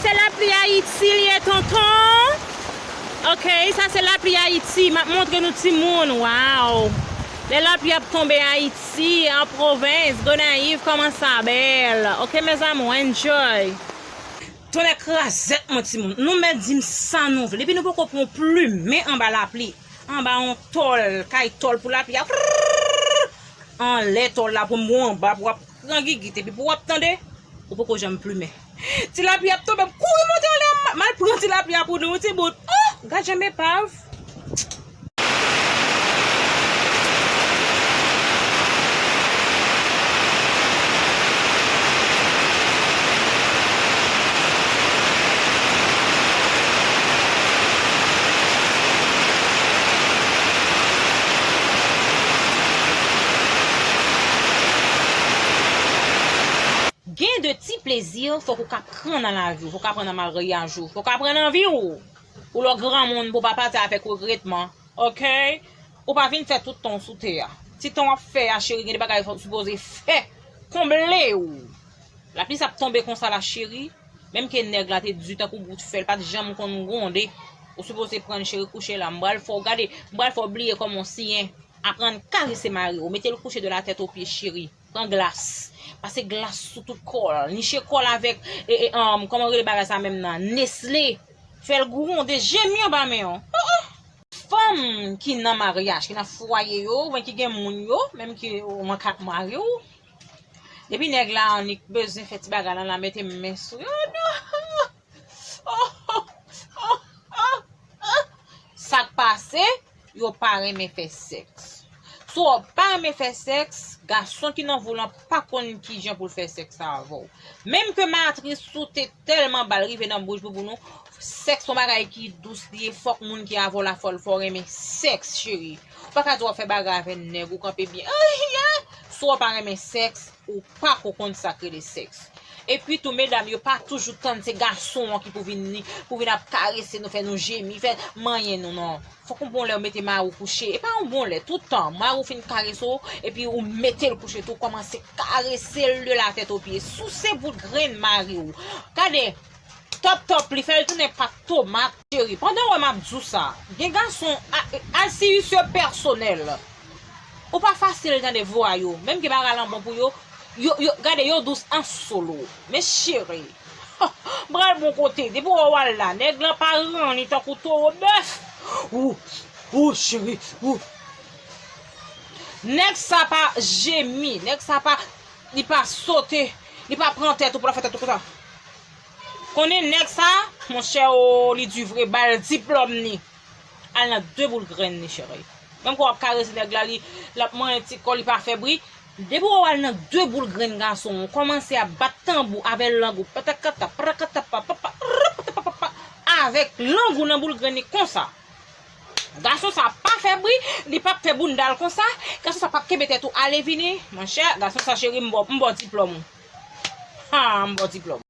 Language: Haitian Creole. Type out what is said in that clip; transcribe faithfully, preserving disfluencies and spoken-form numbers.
Se lapli Ayiti l ye, tonton. Ok, sa se lapli Ayiti. M ap montre nou timoun. Waw. Lè lapli ap tonbe Ayiti, an pwovens, Gonayiv, kòman sa bèl. Ok, mes amours, enjoy. Tonnè krazèt mwen, timoun. Nou mèt di m sa nou vle. Depi nou poko pran plimen anba lapli, anba yon tòl, kay tòl pou lapli a, prrrr, anlè tòl la pou m anba, pou w ap pran gigit, epi pou w ap tande, ou poko janm plimen. Ti lapli ap tonbe, m kouri monte anlè, m al pran ti lapli a pou nou, ti bout. Oh! Gad jan m epav. Gen de ti plezi fòk ou ka pran nan lavi w, fòk ou ka pran nan maryaj ou, fòk ou ka pran nan vi w. Ou lè w granmoun pou w pa pati avèk regretman, ok? Ou pa vin fè tout tan w sou tè a. Ti tan w ap fè a, cheri, gen de bagay fò w sipoze fè. Konble w. Lapli sa ap tonbe konsa la, cheri. Menm ke nèg la te di tankou bout fè, l pa t janm konn gwonde. Ou sipoze pran l, cheri, kouche la. M pral fè w gade, m pral fè w bliye kòman w siyen. Aprann karese mari w. Mete l kouche de la tèt o pye, cheri. Pran glas. Pase glas sou tout kò l. Niche kò l avèk, e, e, um, kòman rele bagay sa menm nan? Nesle. Fè l gwonde, jemi anba men w. Oh, oh. Fanm ki nan maryaj, ki nan fwaye yo, oubyen ki gen moun yo, menm ki ou nan kat mari w. Depi nèg la annik bezwen fè ti bagay la, la mete men sou yo. Oh, non! Oh, oh, oh, oh, oh. Sa k pase, yo pa renmen fè sèks. Si w pa renmen fè sèks, gason ki nan vi w lan pa konn kijan pou l fè sèks avè w. Menm ke matris ou te tèlman ba l rive nan bouch bouboun ou, sèks se yon bagay ki dous li ye, fòk moun ki avè w la fò l fè w renmen sèks, cheri. Ou pa ka di w ap fè bagay avè nèg ou kanpe byen. Ay, ay! Si w pa renmen sèks, ou pa ko konn sa k rele sèks. Epi tou, medam yo pa toujou tann se gason an ki pou vin li, pou vin ap karese nou, fè nou jemi, fè manyen nou, non. Fòk yon bon lè ou mete mari w kouche. E pa yon bon lè, tout tan. Mari w fin karese w, epi ou mete l kouche tou, kòmanse karese l de la tèt o pye. Souse bout grenn mari w. Gade, tòp tòp li, fè l tounen pat tomat. Cheri, pandan w wè m ap di w sa, gen gason, a, a, si se pèsonèl. Ou pa fasil tande vwa yo. Menm ke bagay lan bon pou yo, yo, yo, gade, yo dous an solo. Men cheri, m pral bon kote. Depi w wè w al la, nèg lan pa ranni tankou towo bèf. Ou, ou, cheri, ou. Nèg sa pa jemi, nèg sa pa, li pa sote, li pa pran tèt ou pou l ap fè tèt ou konsa. Konnen nèg sa, monchè, o, li di vre, ba l diplòm ni. Al nan de boul grenn ni, cheri. Menm ke w ap karese nèg la, li, l ap manyen ti kò, li pa fè bri. Depi w wè w al nan de boul grenn gason, w kòmanse ap bat tanbou avè lang ou, patakata, parakata, pa, pa, pa, rapata, pa, pa, pa, avèk lang ou nan boul grenn ni konsa. Gason sa pa fè bri, li p ap fè bounda l konsa, gason sa p ap kenbe tèt ou ale vini. Monchè, gason sa cheri, m ba w, m ba w diplòm ou. Ha, m ba w diplòm.